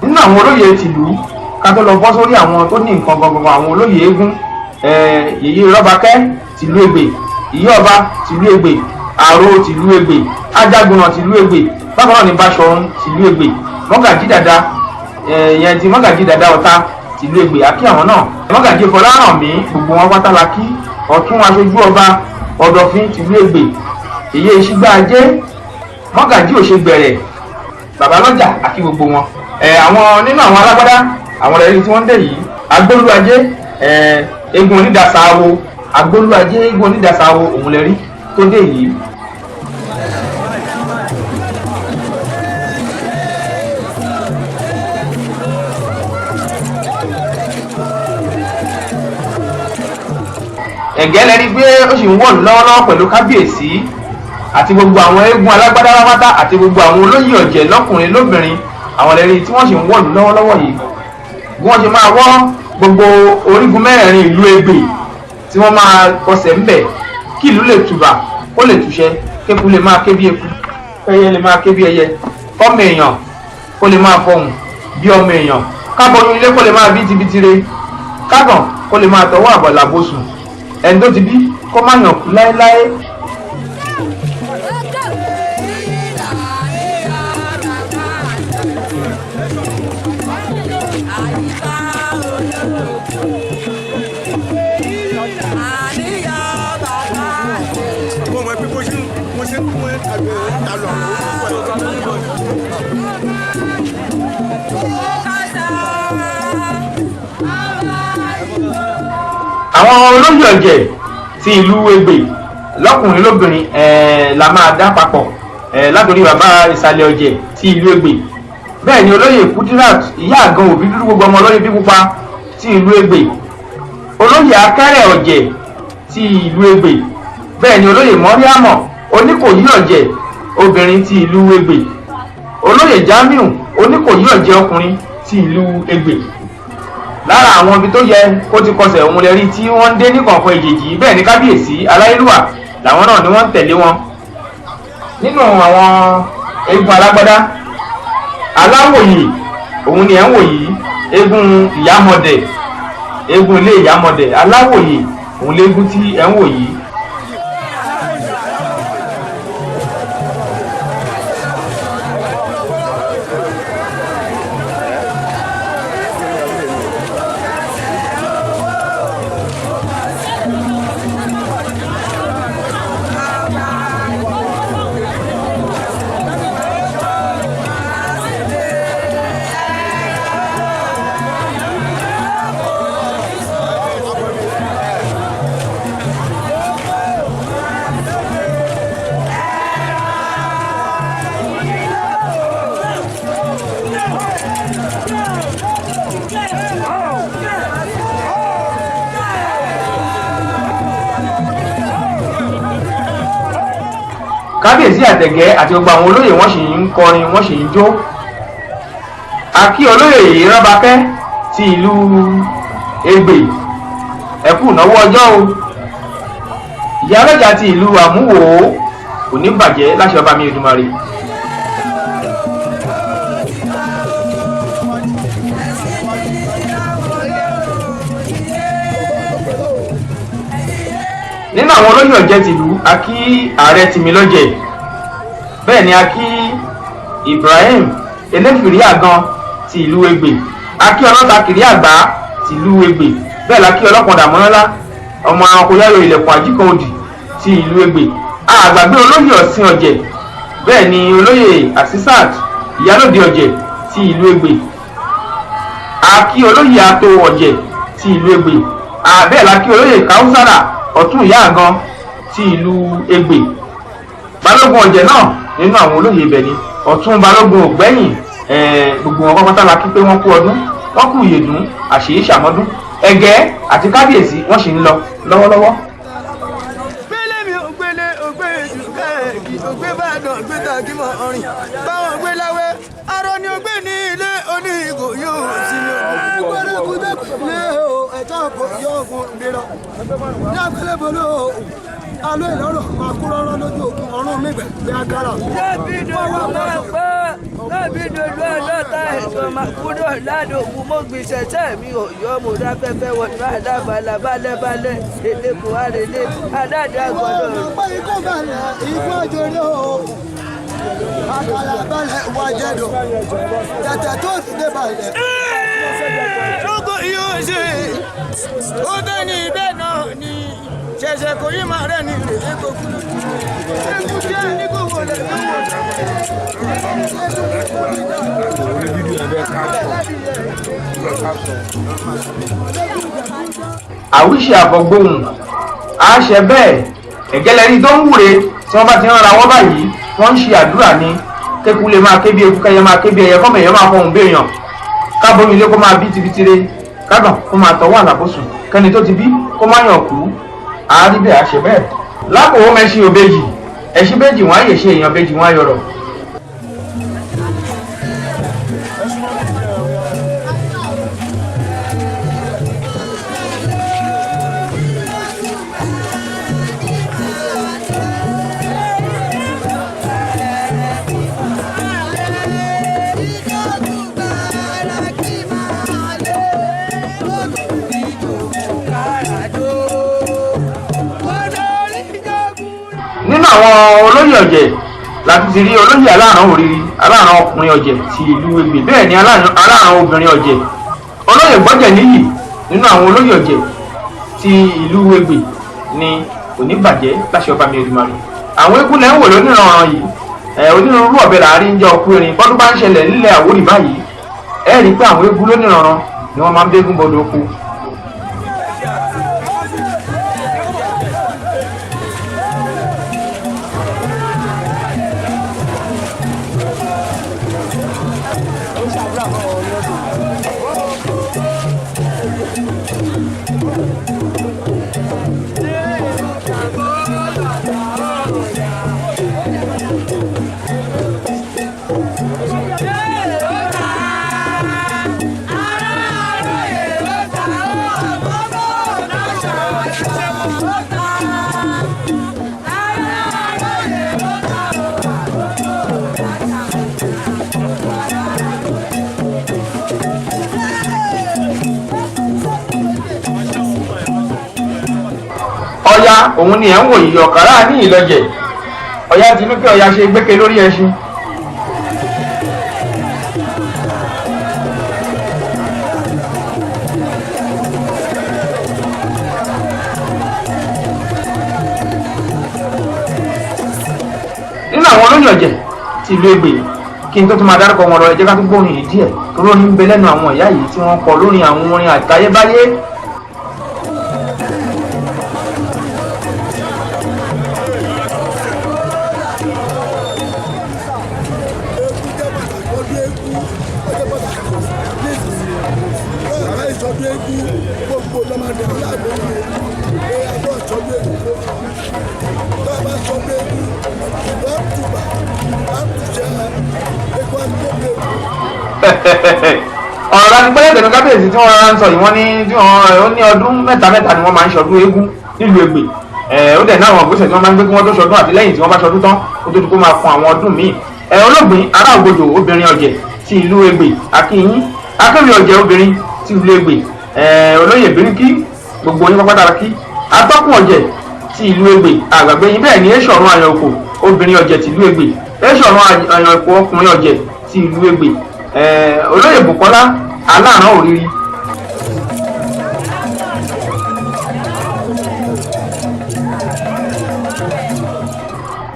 Nínú àwọn olóyè tìlú, ká tó lọ bọ́ sórí àwọn tó ní nǹkan gangan, àwọn olóyè eégún, yèyé Rọ́bakẹ́ tìlú Ẹ̀gbè, ìyá ọba tìlú Ẹ̀gbè, àrò tìlú Ẹ̀gbè, ajagunà tìlú Ẹ̀gbè, bákan náà ní Báṣọ̀run tìlú Ẹ̀gbè, mọ́gàjí dàda ìyẹn ti mọ́gàjí dàda ọ̀tá tìlú Ẹ̀gbè, àkí àwọn náà, mọ́gàjí Fọlárànmí, gbogbo wọn pátá la kí. Ọ̀tún aṣojú ọba Ọ̀dọ̀fin tìlú Ẹ̀gbè, èyí ìṣígbà ajé, mọ́gàjí Òṣègbẹ̀rẹ̀, babalọ́jà, àkí gbogbo wọn. Àwọn nínú àwọn alágbádá, àwọn ẹ̀rí tí wọ́n ń dé yìí, agbólúajé, eégún onídàsáwo, agbólúajé eégún onídàsáwo òun lẹ́rí tó dé yìí. Ẹ̀gẹ́ lẹ́ni pé ó sì ń wọ̀ lọ́wọ́lọ́wọ́ pẹ̀lú kábíyèsí àti gbogbo àwọn eégún alágbádá pátá àti gbogbo àwọn olóyè ọ̀jẹ̀ lọ́kùnrin lóbìnrin, àwọn lẹ́ni tí wọ́n sì ń wọ̀ lọ́wọ́lọ́wọ́ yìí. Bí wọ́n ṣe máa wọ́ gbogbo orígun mẹ́rẹ̀ẹ̀rin ìlú Ẹ̀gbè tí wọ́n máa kọsẹ̀ ńbẹ̀ kí ìlú lè tùbà kó lè túṣẹ, kéku lè máa ké bí eku, ẹyẹ lè máa ké bí ẹyẹ, kọ́mọ èèyàn kó lè máa fọhùn bí ọmọ èèyàn, kábọyún ilé kó lè máa bí tibitire, kágàn kó lè máa tọwọ́ àbọ̀là bosùn, ẹni tó ti bí kó má yàn kú láéláé. Àwọn olóyè ọ̀jẹ̀ ti ìlú Ẹ̀gbè lọ́kùnrin lóbìnrin la máa dá papọ̀ látòrí bàbá ìsàlẹ̀ ọ̀jẹ̀ ti ìlú Ẹ̀gbè. Bẹ́ẹ̀ ni olóyè Kudirat ìyá àgan òbí dúdú gbogbo ọmọ olóyè bí pupa ti ìlú Ẹ̀gbè, olóyè akẹ́rẹ̀ ọ̀jẹ̀ ti ìlú Ẹ̀gbè, bẹ́ẹ̀ ni olóyè Mọ́ríámọ̀ oníkòyí ọ̀jẹ̀ obìnrin ti ìlú Ẹ̀gbè, olóyè Jamiu oníkòyí ọ̀jẹ̀ ọkùnrin ti ìlú Ẹ̀gbè. Lára àwọn ibi tó yẹ kó ti kọsẹ̀ òun lè rí tí wọ́n ń dé ní kọ̀ọ̀kan ìjèjì. Bẹ́ẹ̀ ni kábíyèsí aláyélúwà làwọn náà ni wọ́n ń tẹ̀lé wọn. Nínú àwọn eégún alágbádá aláwòyè òun ni ẹ̀ ń wò yìí, eégún ìyámọ̀dẹ̀, eégún ilé ìyámọ̀dẹ̀ aláwòyè òun léégún tí ẹ̀ ń wò yìí. Kábíyèsí àtẹ̀gẹ́ àti gbogbo àwọn olóyè wọ́n sì ń kọrin, wọ́n sì ń jó. Àkí olóyè Rábákẹ́ ti ìlú Ẹ̀gbè, ẹ kú ìnáwó ọjọ́ o. Ìyá ọlọ́jà ti ìlú Àmúwò kò ní bàjẹ́ láṣẹ ọba mi Èdùmàrè. Nínú àwọn olóyè ọ̀jẹ̀ tìlú, a kí ààrẹ Tìmílọ́jẹ̀, bẹ́ẹ̀ ni a kí Ibrahim Eléfìrí Àgan ti ìlú Ẹ̀gbè, a kí ọlọ́ta kiri àgbá ti ìlú Ẹ̀gbè, bẹ́ẹ̀ la kí ọlọ́pọ̀dà mọ́lá ọmọ akóyáyọ ilẹ̀kùn àjíkan òdì ti ìlú Ẹ̀gbè. Àgbàgbé olóyè Ọ̀sìn ọ̀jẹ̀, bẹ́ẹ̀ ni olóyè Asisat Ìyálòde ọ̀jẹ̀ ti ìlú Ẹ̀gbè, a kí olóyè Ato ọ̀jẹ̀ ti ìlú Ẹ̀gbè, bẹ́ẹ̀ la kí olóyè Kausara Ọ̀tún ìyá àgan ti ìlú Ẹ̀gbè. Balógun ọ̀jẹ̀ náà nínú àwọn olóyè ibẹ̀ ni Ọ̀tún Balógun ògbẹ́yìn. Gbogbo wọn pápátá la kí pé wọ́n kú ọdún, wọ́n kú ìyèdún, àṣèyí ṣàmọ́dún. Ẹ̀gẹ́ àti kábíyèsí wọ́n sì ń lọ lọ́wọ́lọ́wọ́. Gbélé mi ò gbélé ògbé ìdùkẹ́ẹ̀kì ògbé bàdàn gbé tàgí mọ́ ọrìn báwọn gbé láwẹ́ arọ ni ògbé ní ilé oní ìgò yóò sí ní ògbé o ẹ̀tọ́ kò yóò fún mìíràn ní agbélébolo alo ìlọrọ máa kú rọrọ lójú òkun ọrùn mi gbẹ agara. Lẹ́bi dodo lẹ́bi dodo ọlọ́ta ẹ̀sán máa kúrò ládòkun mo gbèsè sẹ́ mi ò yọ mo dáfẹ́fẹ́ wọnú àdábalà balẹ̀balẹ̀ èdè kò àrèlé adájọ́ àgbọ̀dọ̀. Wọ́n mọ̀ pé ikú balẹ̀ ikú àjẹrẹ́ o àkàlà balẹ̀ wà jẹ́dọ̀ tẹ̀tẹ̀ tó ti dé balẹ̀. Lóko yóò ṣe ó bẹ́ẹ̀ ni bẹ́ẹ̀ náà ni ṣẹ̀ṣẹ̀ kò yí máa rẹ̀ ní ìrèlè kò kú. Ẹkú jẹ́ ní kò wọlé ní wọlé. Àwíṣe àfọ̀gbóhùn àṣẹ bẹ́ẹ̀ ẹ̀gẹ́lẹ́rí tó ń wúre tí wọ́n bá ti ń ra wọ́n báyìí, wọ́n ń ṣe àdúrà ní kéku lè máa ké bí eku, kẹyẹ máa ké bí ẹyẹ, kọ́mọ èèyàn máa fọhùn bí èèyàn, kábómi ilé kó máa bí tibitire, kágàn kó máa tọwọ́ àlàbòsùn, kẹ́ni tó ti bí kó má yàn kú. Àárí bẹ́ẹ̀ àṣẹ bẹ́ẹ̀. Lákòó mẹ́sìn òbejì ẹ̀sìn bẹ́jì wọ́n á yè ṣe èèyàn bẹ́jì wọ́n á yọ̀rọ̀. Nínú àwọn olóyè ọ̀jẹ̀ láti ti rí olóyè aláàrán òrìrì, aláàrán ọkùnrin ọ̀jẹ̀ ti ìlú Ẹ̀gbẹ́, bẹ́ẹ̀ ni aláàrán obìnrin ọ̀jẹ̀ olóyè gbọ́jẹ̀ níyì nínú àwọn olóyè ọ̀jẹ̀ ti ìlú Ẹ̀gbẹ́ ni kò ní bàjẹ́ láṣẹ ọba mi Èdùmàrè. Àwọn eégún lẹ́ ń wò lónìrànràn yìí, onírúurú ọ̀bẹ làárín ń jẹ́ ọkú erin. Bọ́dún bá ń ṣẹlẹ̀ nílẹ̀ Àwórì báyìí, ẹ rí i pé àwọn eégún lónìrànràn ni wọ́n máa ń bégún bọ́dọ̀ oko. Ọya òun ni ẹ̀ ń wò yìí, ọ̀kàrà ní ìlọjẹ̀ ọya tinúkẹ́ ọya ṣe gbéke lórí ẹṣin. Nínú àwọn olóyè ọ̀jẹ̀ ti ìlú Ẹ̀gbẹ́, kí n tó tún máa dárúkọ wọn lọ, ẹ jẹ́ ká tún gbórin yìí díẹ̀ torí ó ní ń bẹ lẹ́nu àwọn ìyá yìí tí wọ́n kọ lórí àwọn orin àtayébáyé. Ọ̀rọ̀ láti pẹ́lẹ́ tẹ̀nu kábíyèsí tí wọ́n rárá ń sọ yìí, wọ́n ní tí wọ́n ní ọdún mẹ́ta mẹ́ta ni wọ́n máa ń ṣọdún eégún nílùú Ẹ̀gbẹ́. Ó dẹ̀ náà àwọn ìgbésẹ̀ tí wọ́n máa ń gbé kí wọ́n tó ṣọdún àti lẹ́yìn tí wọ́n bá ṣọdún tán kó tó di kó máa fún àwọn ọdún míì. Olóògbé ará Ògbòjò obìnrin ọ̀jẹ̀ ti ìlú Ẹ̀gbẹ́ akínyín, akéwì ọ̀jẹ̀ obìnrin ti ìlú Ẹ̀gbẹ́, olóyè Bíríkì gbogbo yín pápá kí, atọ́kùn ọ̀jẹ̀ ti ìlú Ẹ̀gbẹ́ àgbàgbé yín, bẹ́ẹ̀ ni Èṣọ̀run Àyànkò obìnrin ọ̀jẹ̀ ti ìlú Ẹ̀gbẹ́, Èṣọ̀run Àyànkò ọkùnrin ọ̀jẹ̀ ti ìlú Ẹ̀gbẹ́, olóyè Bùkọ́lá aláàrán òrìrì.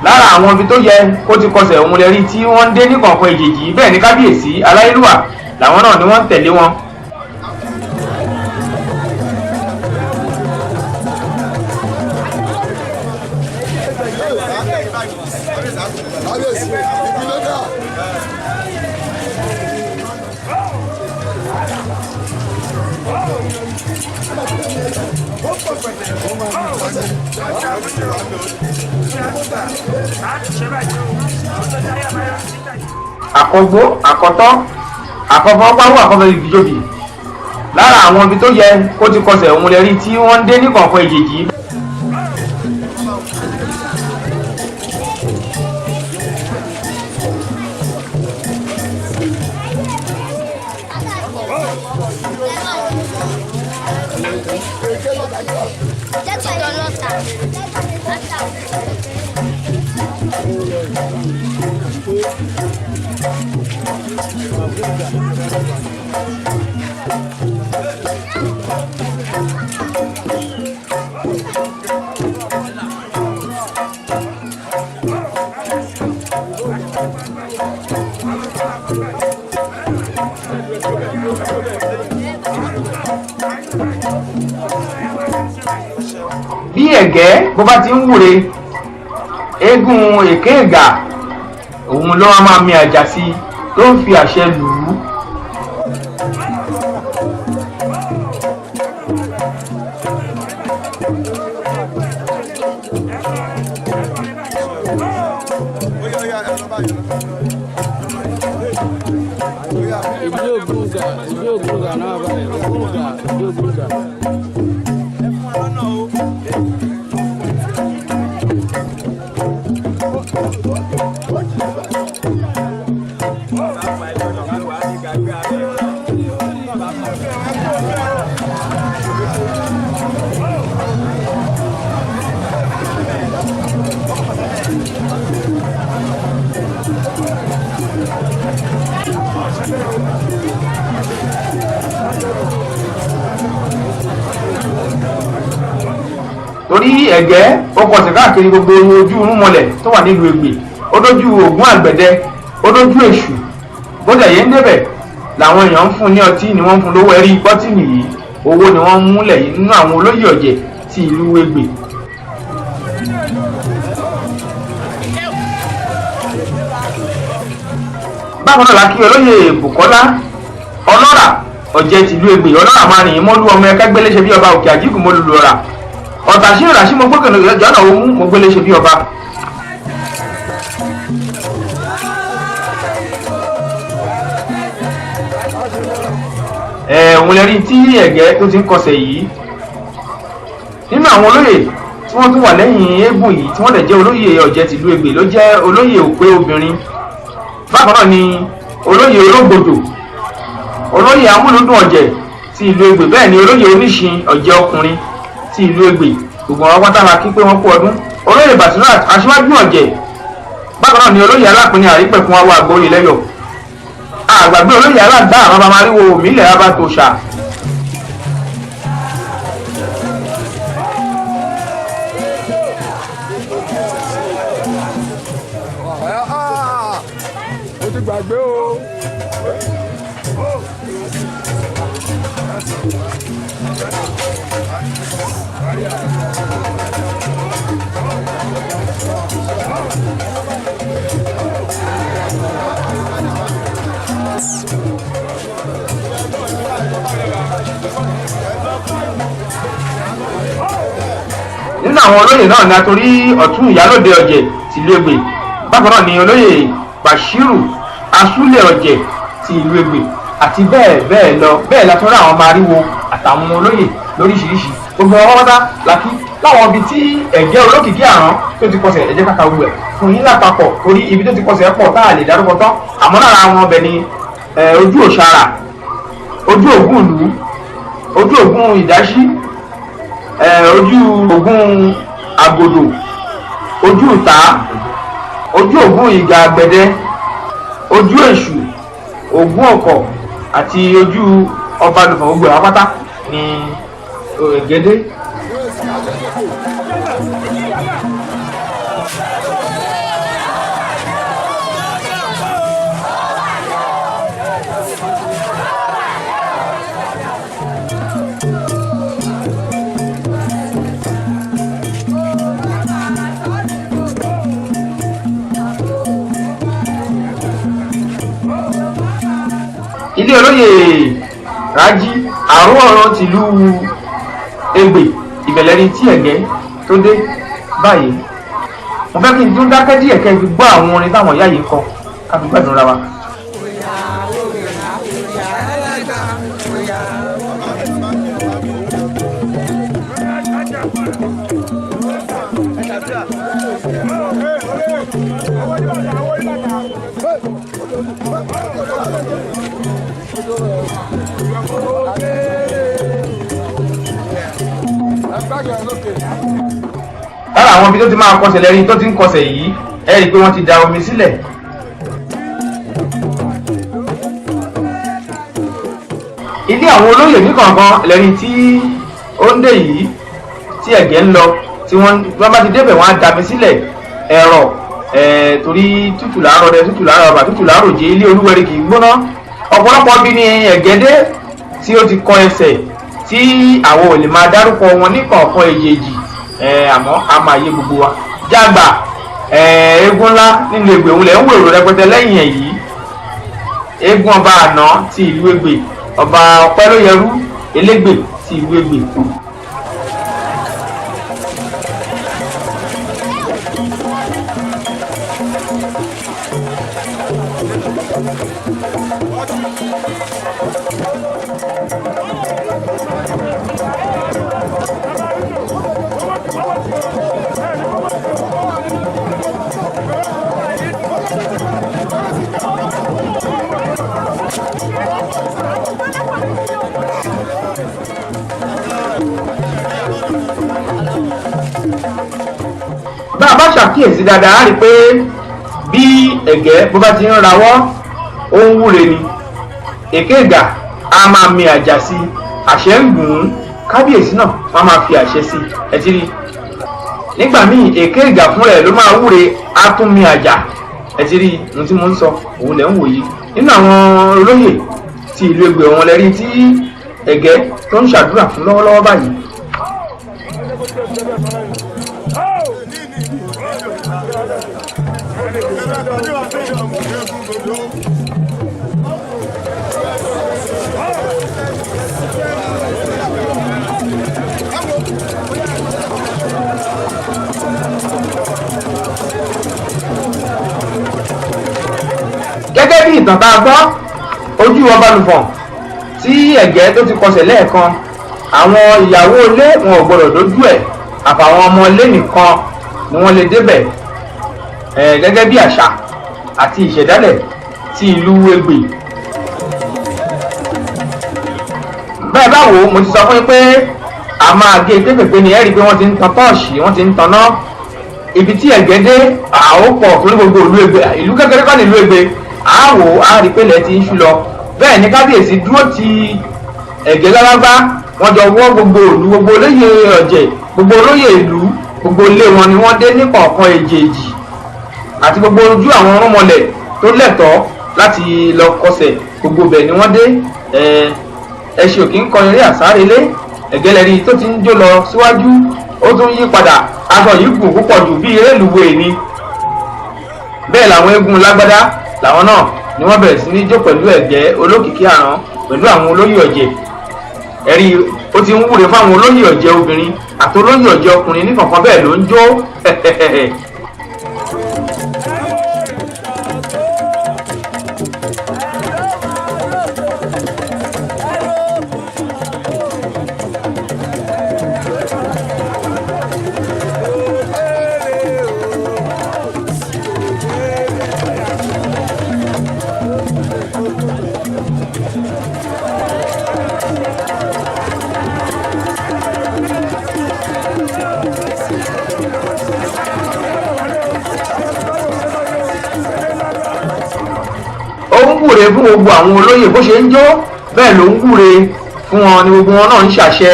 Lára àwọn ibi tó yẹ kó ti kọsẹ̀ òun lè rí tí wọ́n ń dé ní kọ̀ọ̀kan èjèèjì, bẹ́ẹ̀ ni kábíyèsí aláyélúwà làwọn náà ni wọ́n ń tẹ̀lé wọn. Àkọgbó àkọtọ́ àkọfọwọ́páwó àkọfẹ́ ìdíjòbì. Lára àwọn ibi tó yẹ kó ti kọsẹ̀ òun lè rí tí wọ́n ń dé ní kọ̀ọ̀kan èjèèjì. Bí ẹ̀gẹ́ bó bá ti ń wúre, eégún èké ẹ̀gà òun ló máa mi àjà sí tó ń fi àṣẹ lù ú. Ìdí Ògúngà, ìdí Ògúngà náà báyìí, Ògúngà, ìdí Ògúngà. Torí ẹ̀gẹ́ ó kọsẹ̀ káàkiri gbogbo ojú irúnmọlẹ̀ tó wà nílùú Ẹ̀gbè, ó dójú Ògún àgbẹ̀dẹ, ó dójú Èṣù. Bóde yẹn ń débẹ̀ làwọn èèyàn ń fún ní ọtí ni wọ́n ń fún lówó. Ẹ̀rí bọ́tìnì yìí, owó ni wọ́n ń múlẹ̀ yìí nínú àwọn olóyè ọ̀jẹ̀ ti ìlú Ẹ̀gbè. Bákan náà la kí olóyè Bùkọ́lá Ọlọ́rà ọ̀jẹ̀ tìlú Ẹ̀gbè. Ọlọ́rà máa rìn mọ́lú ọmọ ẹ̀ka gbélé ṣe bí ọba òkè àjíkù mọ́lú lọ́ra ọ̀tà sí ìràṣí mo gbókè jọ́nà òun mo gbélé ṣe bí ọba. Ẹ̀ẹ́n lẹ́rí tí ẹ̀gẹ́ tó ti ń kọsẹ̀ yìí. Nínú àwọn olóyè tí wọ́n tún wà lẹ́yìn eégún yìí tí wọ́n lè jẹ́ olóyè ọ̀jẹ̀ tìlú Ẹ̀gbè ló jẹ́ olóyè òpé obìnrin. Bákan náà ni olóyè ológbòdò, olóyè amúlùdùn ọ̀jẹ̀ ti ìlú Ẹ̀gbè, bẹ́ẹ̀ ni olóyè oníṣin ọ̀jẹ̀ ọkùnrin ti ìlú Ẹ̀gbè. Gbogbo àwọn pátá la kí pé wọ́n kú ọdún. Olóyè Basirat aṣíwájú ọ̀jẹ̀, bákan náà ni olóyè alápínní àrípẹ̀kun awọ àgbóyè lẹ́yọ̀. Àgbàgbé olóyè alágbá àbábá mariwo mílẹ̀ abatòṣà. Ó ti gbàgbé o. Nínú àwọn olóyè náà ni a torí ọ̀tún ìyálòde ọ̀jẹ̀ tìlú Ẹ̀gbè. Bákan náà ni olóyè Bashiru asúlẹ̀ ọ̀jẹ̀ ti ìlú Ẹ̀gbè àti bẹ́ẹ̀ bẹ́ẹ̀ lọ. Bẹ́ẹ̀ la tún rí àwọn mariwo àtàwọn olóyè lóríṣiríṣi. Gbogbo wọn pátá la kí láwọn ibi tí ẹ̀gẹ́ olókìkí àrán tó ti kọsẹ̀. Ẹ̀jẹ̀ kàkà wù ẹ̀ fún yín lápapọ̀ torí ibi tó ti kọsẹ̀ pọ̀ tá a lè dárúkọ tán, àmọ́ lára àwọn ọbẹ̀ ni ojú òṣàrà, ojú ògún ìlú, ojú ògún ìdásí, ojú ògún àgòdò, ojú ìta, ojú ògún ìgà àgbẹ̀dẹ, ojú èṣù, ògún ọ̀kọ̀ àti ojú ọba lùfọ̀n. Gbogbo àwọn pátá ni ẹ̀gẹ́dẹ́. Ilé olóyè Rájí àrùn ọ̀rọ̀ tìlú Ẹ̀gbè ìbẹ̀lẹ̀ ni tí ẹ̀gẹ́ tó dé báyìí. Mo fẹ́ kí n tún dákẹ́ díẹ̀ kẹ́ ẹ fi gbọ́ àwọn orin táwọn ìyá yìí ń kọ ká fi gbádùn ra wa. Lára àwọn ibi tó ti máa kọsẹ̀ lẹ́rìí tó ti ń kọsẹ̀ yìí, ẹ rí i pé wọ́n ti da omi sílẹ̀. Ilé àwọn olóyè níkọ̀ọ̀kan lẹ́rìí tí ó ń dé yìí tí ẹ̀gẹ́ ń lọ, tí wọ́n bá ti débẹ̀ wọ́n á dami sílẹ̀ ẹ̀rọ torí tútù làárọ̀ dẹ, tútù làárọ̀ ọba, tútù làárọ̀ jẹ́. Ilé olúwẹ̀rí kì í gbóná. Ọ̀pọ̀lọpọ̀ bí ni ẹ̀gẹ́ dé tí ó ti kọ ẹsẹ̀ tí àwọn ò lè máa dárúkọ wọn níkọ̀ọ̀kan èjèèjì, àmọ́ a máa yé gbogbo wa. Jágbà eégún ńlá nínú Ẹ̀gbè òun lẹ̀ ń wèrò rẹpẹtẹ lẹ́yìn ẹ̀ yìí, eégún ọba àná ti ìlú Ẹ̀gbè, ọba Ọpẹ́lóyẹrú Elégbè ti ìlú Ẹ̀gbè. Bá a bá ṣàkíyèsí dáadáa, á rí i pé bí ẹ̀gẹ́ bó bá ti ń rawọ́, ó ń wúre ni. Èké ìgà á máa mi àjà sí i, àṣẹ ń gùn ún. Kábíyèsí náà wọ́n máa fi àṣẹ sí i. Ẹ ti rí i nígbà míì, èké ìgà fún rẹ̀ ló máa wúre, á tún mi àjà. Ẹ ti rí i, ohun tí mo ń sọ òun lẹ̀ ń wò yìí. Nínú àwọn olóyè ti ìlú Ẹgbẹ́ wọn lẹ́rí tí ẹ̀gẹ́ tó ń ṣàdúrà fún lọ́wọ́lọ́wọ́ báyìí. Gẹ́gẹ́ bí ìtàn tá a gbọ́, ojú ọba lùfọ̀n tí ẹ̀gẹ́ tó ti kọsẹ̀ lẹ́ẹ̀kan, àwọn ìyàwó ilé wọn ò gbọdọ̀ dójú ẹ̀, àfàwọn ọmọ ilé nìkan ni wọ́n lè débẹ̀ ẹ̀, gẹ́gẹ́ bí àṣà àti ìṣẹ̀dálẹ̀ ti ìlú Ẹgbẹ́. Bẹ́ẹ̀ báwo, mo ti sọ fún yín pé a máa gé pépèpé ni. Ẹ rí i pé wọ́n ti ń tan tọ́ọ̀ṣì, wọ́n ti ń taná. Ibi tí ẹ̀gẹ́ dé àwọn pọ̀ torí gbogbo ìlú Ẹgbẹ́, ìlú kékeré kọ́ ní ìlú Ẹgbẹ́. Àwò á rí i pé ilẹ̀ ti ń ṣú lọ. Bẹ́ẹ̀ ni kábíyèsí dúró ti ẹ̀gẹ́ lálágbá, wọ́n jọ wọ́ gbogbo ìlú, gbogbo olóyè ọ̀jẹ̀, gbogbo olóyè ìlú, gbogbo ilé wọn ni wọ́n dé ní kọ̀ọ̀kan èjèèjì, àti gbogbo ojú àwọn ọ̀rúnmọlẹ̀ tó lẹ́tọ̀ọ́ láti lọ kọsẹ̀, gbogbo bẹ̀ ni wọ́n dé. Ẹṣin òkè ń kọrin eré àsárelé. Ẹ̀gẹ́lẹ́rí tó ti ń jó lọ síwájú, ó tún yí padà. Aṣọ yìí gùn púpọ̀ jù bíi rélùwéè ni. Bẹ́ẹ̀ làwọn eégún lágbádá làwọn náà ni wọ́n bẹ̀rẹ̀ sí ní jó pẹ̀lú ẹ̀gẹ́ olókìkí àrán pẹ̀lú àwọn olóyè ọ̀jẹ̀. Ẹ̀rí ó ti ń wúre fáwọn olóyè ọ̀jẹ̀ obìnrin àti olóyè ọ̀jẹ̀ ọkùnrin ní kọ̀ọ̀kan, bẹ́ẹ̀ ló ń jó. Ó ń wúre fún gbogbo àwọn olóyè bó ṣe ń jó, bẹ́ẹ̀ ló ń wúre fún wọn ni gbogbo wọn náà ń ṣàṣẹ: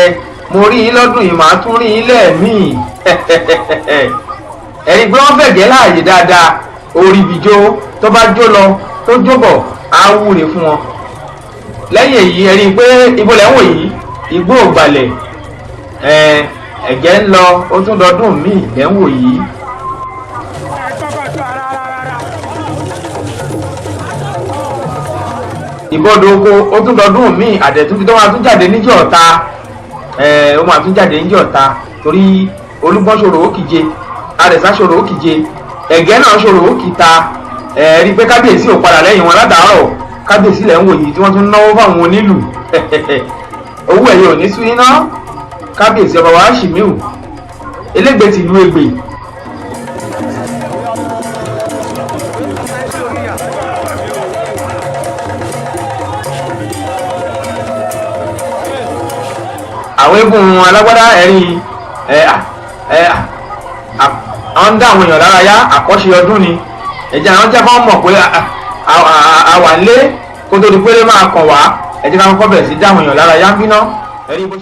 mo rí yín lọ́dún yìí, màá tún rí yín lẹ́ẹ̀míì. Ẹ̀rí pé wọ́n fẹ̀gẹ́ láàyè dáadáa, orí ibìjó tó bá jó lọ tó jó bọ̀, á wúre fún wọn. Lẹ́yìn èyí, ẹ̀rí pé ibo lẹ́ ń wò yìí? Igbó ògbàlẹ̀. Ẹ̀gẹ́ ń lọ, ó tún dọdún míì lẹ́ ń wò yìí. Ìbọdọ̀ oko, ó tún dọdún míì. Àdẹ̀tún tó máa tún jáde níjọ́ ọ̀ta, ó máa tún jáde níjọ́ ọ̀ta, torí olúgbọ́n ṣòro ó kìje, àrẹ̀sà ṣòro ó kìje, ẹ̀gẹ́ náà ṣòro ó kìta. Rí i pé kábíyèsí ò padà lẹ́yìn wọn látàárọ̀. Kábíyèsí lẹ̀ ń wò yìí tí wọ́n tún náwó fáwọn onílù. Owó ẹ̀yẹ ò ní sú iná. Kábíyèsí ọba wa Ṣìmíù elégbè tìlú Ẹgbẹ́. Àwọn eégún alágbádá, ẹ̀rín ẹ̀ ẹ̀ àwọn ń dá àwọn èèyàn lára yá. Àkọ́ṣe ọdún ni ẹ̀jẹ̀ àwọn jẹ́ kán mọ̀ pé àwà ń lé kó tó di péré máa kàn wá. Ẹ̀jẹ̀ ká kọ́kọ́ bẹ̀rẹ̀ sí dá àwọn èèyàn lára yá ń bínà ẹ̀rí bó ṣe.